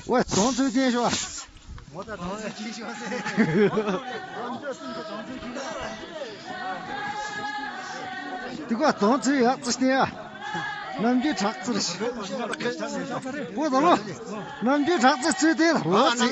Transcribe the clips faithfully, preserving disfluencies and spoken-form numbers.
ཝེ། དོང་ཚུལ་ཅན་ཤོག་ངོ་ད་དོང་ཚུལ་ཅན་ཤོག་དེ་ག་དོང་ཚུལ་ཡག་ཙི་སྟེ་ཡ། ནམ་རྒྱུན་ཁྲག་ཙི་རེད། པོ་དང་ལོ། ནམ་རྒྱུན་ཁྲག་ཙི་ཚུལ་དེ་ལ་ལོ་ཙི།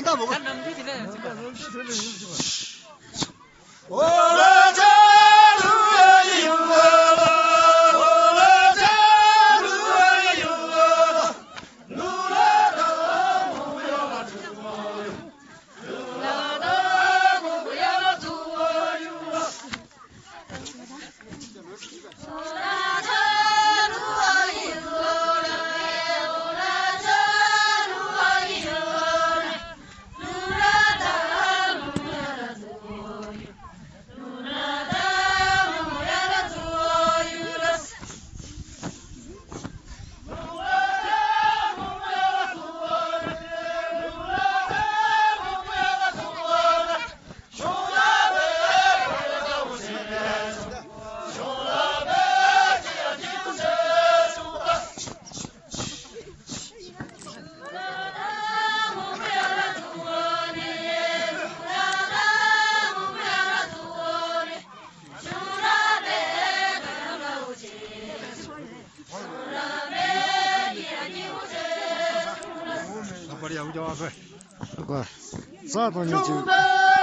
ས་དང་ཉིན་གཅིག